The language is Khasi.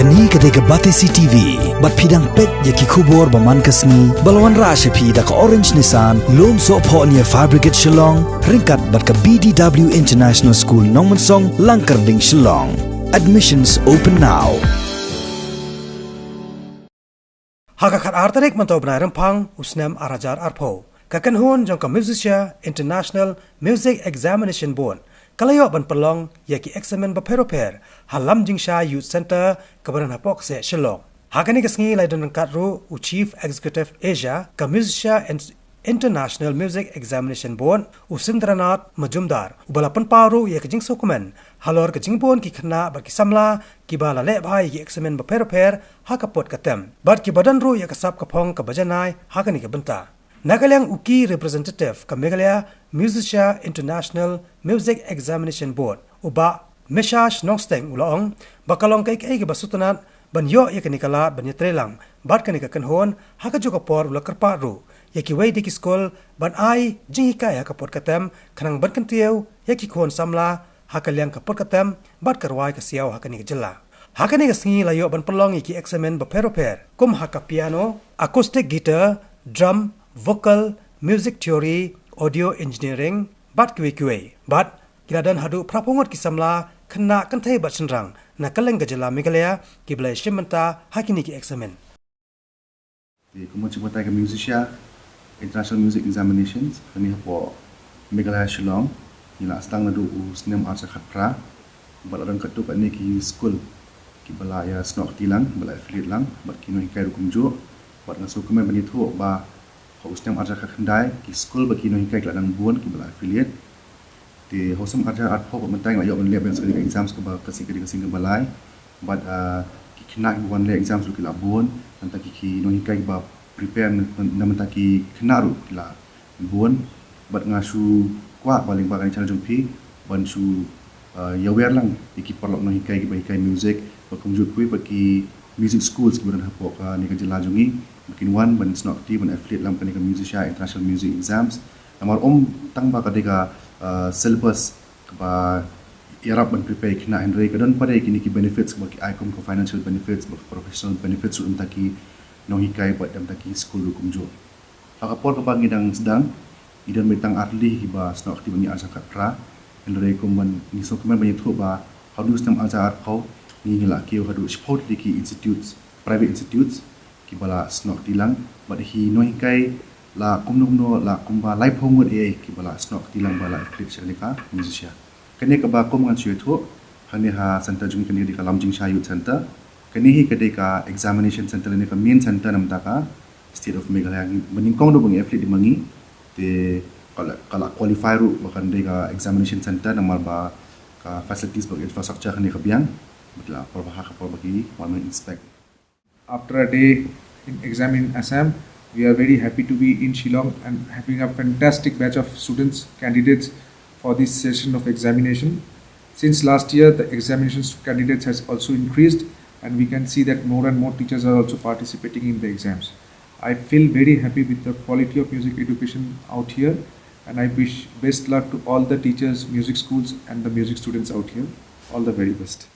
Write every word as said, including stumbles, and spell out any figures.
Kane ka dei ka Batesi T V, bad phi dang peit ïa ki khubor ba man ka sngi, ba la wanrah sha phi da ka Orange Nissan, Lumsohphoh near Fire Brigade Shillong, ryngkat bad ka B D W International School Nongmensong, Langkyrding, Shillong. Admissions open now. Ha ka khat ar tarik mynta u bnai Rymphang u snem ar hajar arphew, ka kynhun jong ka Musician International Music Examination Board ka la ïoh ban pynlong ïa ki eksamin bapher bapher ha Lamjingshai Youth Centre kaba don hapoh kseh Shillong. Ha kane ka sngi la ïadon ryngkat ruh u Chief Executive Asia ka Musician In- International Music Examination Board, u Sindranath Majumdar, uba la pynpaw ruh ïa ka jingsngewkmen halor ka jingbun ki khynnah bad ki samla kiba la leh bha ïa ki eksamin bapher bapher ha ka pud ka tem, bad kiba don ruh ïa ka sap ka phong kaba janai ha kane ka bynta. Na ka liang u Key Representative ka Meghalaya Musician International Music Examination Board, u Bah Meshash Nongsteng, u la ong ba ka long kaei kaei kaba sngewtynnat ban ïoh ïa kane ka lad ban ïatreilang bad kane ka kynhun. Ha kajuh ka por u la kyrpad ruh ïa kiwei de ki skul ban ai jinghikai ha ka pud ka tem, khnang ban kyntiew ïa ki khun samla ha ka liang ka pud ka tem bad ka rwai ka siaw ha kane ka jylla. Ha kane ka sngi la ïoh ban pynlong ïa ki eksamin bapher bapher, kum ha ka piano, acoustic guitar, drum, vocal, music theory, audio engineering, bad kiwei kiwei. Bad ki la don haduh phra phew ngut ki samla, khynnah, kynthei bad shynrang na kylleng ka jylla Meghalaya kiba la ïashim bynta ha kine ki eksamin. Te kumno, jingbatai ka Musician International Music Examinations, hangne hapoh Meghalaya Shillong, ngi la sdang naduh u snem ar hajar khatphra, bad la don katto katne ki skul kiba la ïasnoh kti lang, ba la affiliate lang, bad ki nonghikai ruh kumjuh, bad nga sngewkmen ban ïathuh ba ha u snem ar hajar khatkhyndai, ki skul bad ki nonghikai ki la dang bun kiba la affiliate. Te ha u snem ar hajar arphew pat mynta ngi la ïoh ban leh beiñ sa kane ka exams kaba ka sngi ka dei ka sngi kaba lai. Bad, ah, ki khynnah kiba wan leh exams ruh ki la bun. Nangta ki, ki nonghikai kiba prepare na, na bynta ki khynnah ruh ki la bun. Bad nga shu kwah ba lyngba kane ka channel jong phi ban shu, ah, ïawer lang ïa ki paralok nonghikai kiba hikai music, bad kumjuh kiwei pat ki music schools kiba don hapoh kane ka jylla jong ngi, ba kin wan ban snoh kti ban affiliate lang ha kane ka Musician International Music Exams. Namar ym tang ba ka dei ka, ah, syllabus kaba ïarap ban prepare ïa ki khynnah, hynrei ka don pat de kine ki benefits kaba ki ai kum ka financial benefits, bad ka professional benefits ruh na bynta ki nonghikai bad na bynta ki skul ruh kumjuh. Ha ka por kaba ngi dang sdang, ngi don beit tang artylli kiba snoh kti bad ngi ar hajar khatphra. Hynrei kumban ngi sngewkmen ban ïathuh ba haduh u snem ar hajar arphew, ngi, ngi la kiew haduh shiphew tylli ki institutes, private institutes, kiba la snoh kti lang, bad ki nonghikai la kumno kumno, la kumba laiphew ngut ei ei kiba la snoh kti lang ba la affiliate sha kane ka Musician. Kane kaba kum ngan shu ïathuh, hangne ha centre jong ngi, kane ka dei ka Lamjingshai Youth Centre. Kane hi ka dei ka examination centre lane ka main centre na bynta ka State of Meghalaya. Ngi, ba nyngkong ruh ba ngi affiliate dei ma ngi, te ka la, ka la qualify ruh ba kan dei ka examination centre namar ba ka facilities bad infrastructure hangne ka biang. Bad la por ba ha ka por ba ki wan ban inspect. After a day in exam in Assam, we are very happy to be in Shillong and having a fantastic batch of students, candidates for this session of examination. Since last year, the examinations candidates has also increased, and we can see that more and more teachers are also participating in the exams. I feel very happy with the quality of music education out here, and I wish best luck to all the teachers, music schools, and the music students out here. All the very best.